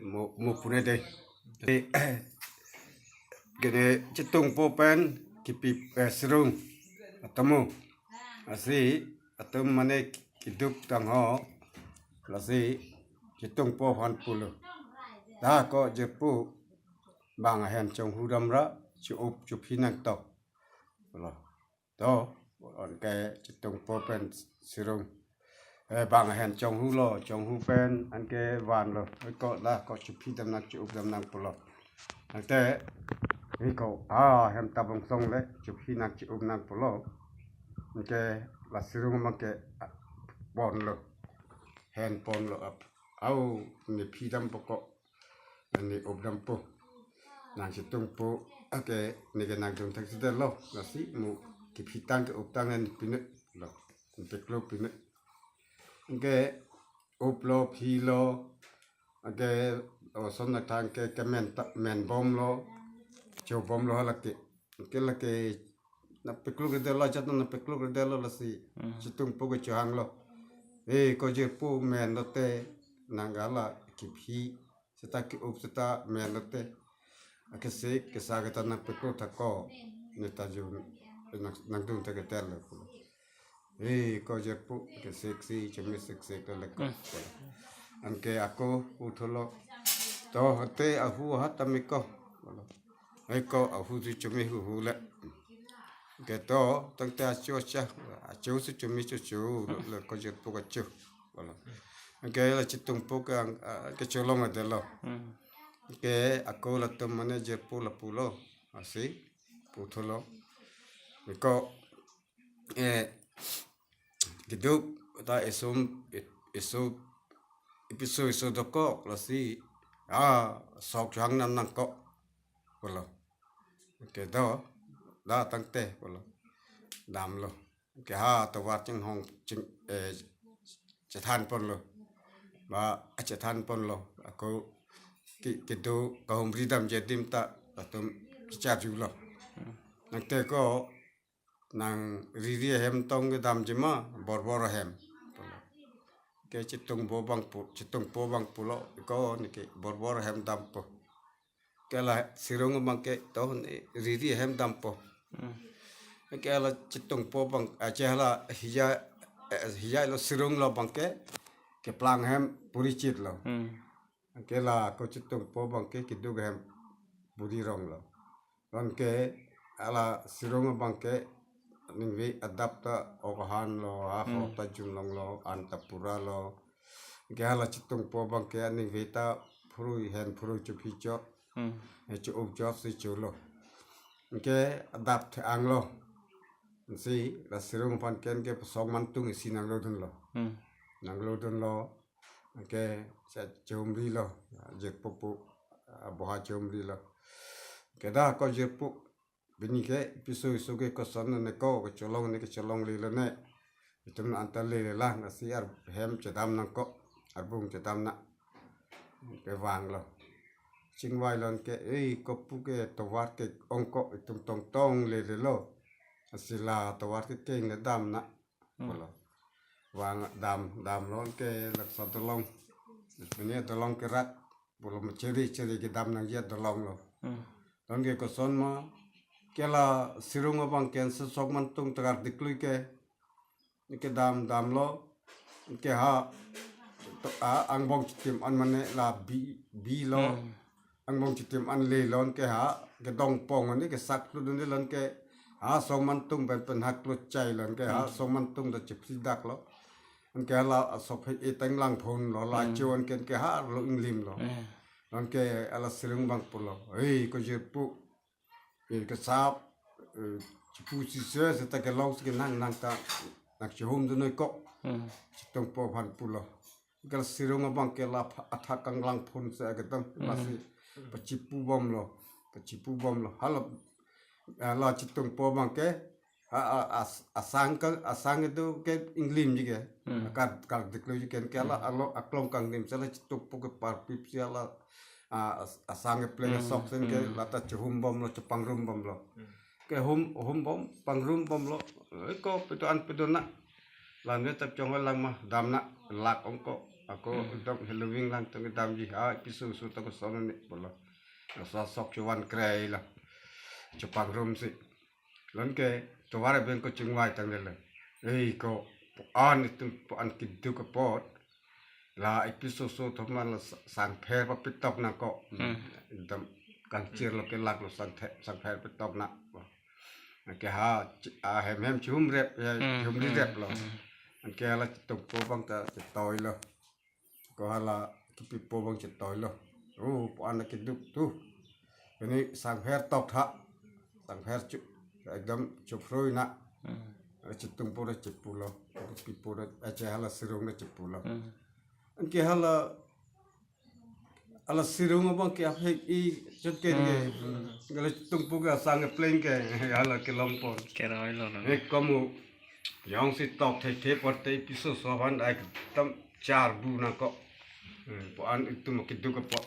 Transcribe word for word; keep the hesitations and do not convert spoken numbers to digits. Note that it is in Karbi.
mo, mo pune de. Kene Chitungpo pen kipi, eh, sirung atomo. Lasi atum mane keduk tangho. Lasi Chitungpo aphan pulo. Da ko jirpo bang ahen chonghu damra, chup chuphi nangtok. Lo. To, anke Chitungpo pen sirung. Eh, bang ahen chonghu lo, chonghu pen anke vanlo. Ko da ko chuphi dam nang chup dam nang pulo. Ante, ko, ah, hem tabong song le, chuphi nang chup nang pulo. Anke la sirung abangke, ah, ponlo. Hen ponlo ap. Au, ne phi dampo ko. Ne up dampo. Nang Chitungpo, ake, neke nangdun thakthedetlo. Lasi mo kephi tang ke up tang ne pine lo. Ne peklo pine. Anke uplo, philo. Anke oson nangthang ke, kemen ta, men bomlo. Cho bomlo halake. Anke lake nangpeklo kedetlo, jat nangpeklo kedetlo lasi. Hmm. Chitungpo ke chohanglo. Eh, ko jirpo men lote nang hala kephi. Seta ke-up seta men lote. Akesik kesa keta nangpeklo thak ko. Ne ta jun, nang, nangdun thakthedetlo. Eh, ko jirpo kesik si, chumi sik sik le ko. Hmm. Anke ako puthotlo. To hote ahu ahat tame ko. Eh, ko ahu si chumi huhu le. Ke to, tangte acho acha, acho si chumi chuchu, le ko jirpo kacho. Wala. Anke la Chitungpo ke ang, ah, kecholong adetlo. Hmm. Anke ako latum mane jirpo lapulo. Lasi, puthotlo. Ko, eh, keduk ta esum, e-, esu, episo esu dokok, lasi, ah, sok chohang nam nangkok. Pulo. Anke do, da tangte, pulo. Damlo. Anke ha tovar chinghong ching, eh, chethan ponlo. Ba, ah, chethan ponlo. Ako ke, kedo kahumri damji adim ta latum kecharjulo. Nangte ko nang riri ahem tong kedamji ma, borbor ahem. Ke Chitungpo abang pu, Chitungpo abang pulo, ko neke borbor ahem dampo. Ke la sirung abangke to ne riri ahem dampo. Hmm. Ke la Chitungpo abang, ah, che hala hija, eh, hija lo sirung lo abangke keplang ahem puri chitlo. Hmm. Ke la ko Chitungpo abangke keduk ahem puri ronglo. Anke hala sirung abangke ningve adap ta ok ahan lo, ha, hmm, ho ta jumlong lo, an ta pura lo. Ke hala Chitungpo abangke ningve ta phurui hen phurui chuphi chot. Hmm. Eh, chup chot si chulo. Anke adap the-anglo. Si la sirung aphan ke anke sok mantung isi nanglodunlo. Hmm. Nanglodunlo. Anke sa chehumrilo. Jirpo pu, ah, boha chehumrilo. Ke da ko jirpo. Pini ke episo esu ke koson ne ko, kecholong ne kecholonglelo ne. Itum anta lele lang, lasi ar hem chedam nangkok, arbung chedam nang. Kevanglo. Chingvai lo anke, eh, kopu ke tovar ke-ong ko, itum tongtong lelelo. Lasi la tovar ke keng le dam nang. Hmm. Pulo. Vang dam, damlo anke laso dolong. Pini dolong kerak. Pulo ma cheri cheri kedam nangji adolong lo. Hmm. Anke koson ma, ke la sirung abangke sok mantung ta kardiklui ke. Kedam damlo. Ke ha to, a, angbong chitim an mane la bi, bilo. Hmm. Angbong chitim an lelo anke ha kedong pong ani kesak kludun lelo anke ha sok mantung pen pen hak lo chai lo anke ha, hmm, sok mantung ta chipsi daklo. Anke hala asop he etang langphonlo, la, hmm, cho anke, anke ha lo inglimlo. Hmm. Anke hala sirung abang pulo. Hei, ko jirpo. Ke kesap, eh, chipu si se, seta kelong si kenang nang ta, nang chihumdun noi ko. Hmm. Chitungpo aphan pulo. Ke la sirung abangke la pha-, athak kanglang phun se ketam, hmm, lasi pachipu bomlo, pachipu bomlo. Hala, eh, la Chitungpo abangke, a, a, as-, asang ke, asang itu ke inglimji ke. Hmm. Kar, kardikloji ke, ke la, hmm, alo aklong kanglim, sala Chitungpo ke parpip si hala, a, as-, asang ke pleng, hmm, sok sen ke, hmm, lata chihum bomlo, chepangrum bomlo. Hmm. Kehum, hum bom, pangrum bomlo. Eh, ko pedo an pedo nang. Lamve tap chong lang ma, dam nang, lak ong ko. Ako Hmm. dam heloving lang tong damji ha, ipi susu tong son ne pulo. Laso sok chuvan krei lo. Chupangrum si. Lon ke tovar abeng ko chingvai tang le. Ei ko, an itum an keduk apot. La ipi susu thoma la sa-, sangpher papitok nangkok. Hmm. Ekdom kangchir lo ke lak lo sangthe-, sangpher pitok na. Anke ha chi-, a hem hem chihum rep, ya, Hmm, chihum hmm, rep lo. Hmm. Anke hala Chitumpo abang ta chetoilo. Ko hala kepipo abang chetoilo. Oh, pu-an keduk tu. Ini sangpher tok tha. Sangpher chu, ekdom chuphrui na. Hmm. Chitumpo ra chipulo. Kepipo ra, eh, che hala Sirung ra chipulo. Hmm. Anke hala, hala Sirung abang ke aphek i chot ke Hmm. ke. Hala Chitumpo ke asang ke pleng ke, hala kelong pon. Keroi lo na. Ek komu, jongsi tok the the pon te ipi susu aphan ekdom charbu nangkok. Hmm, pu-an itum keduk apot.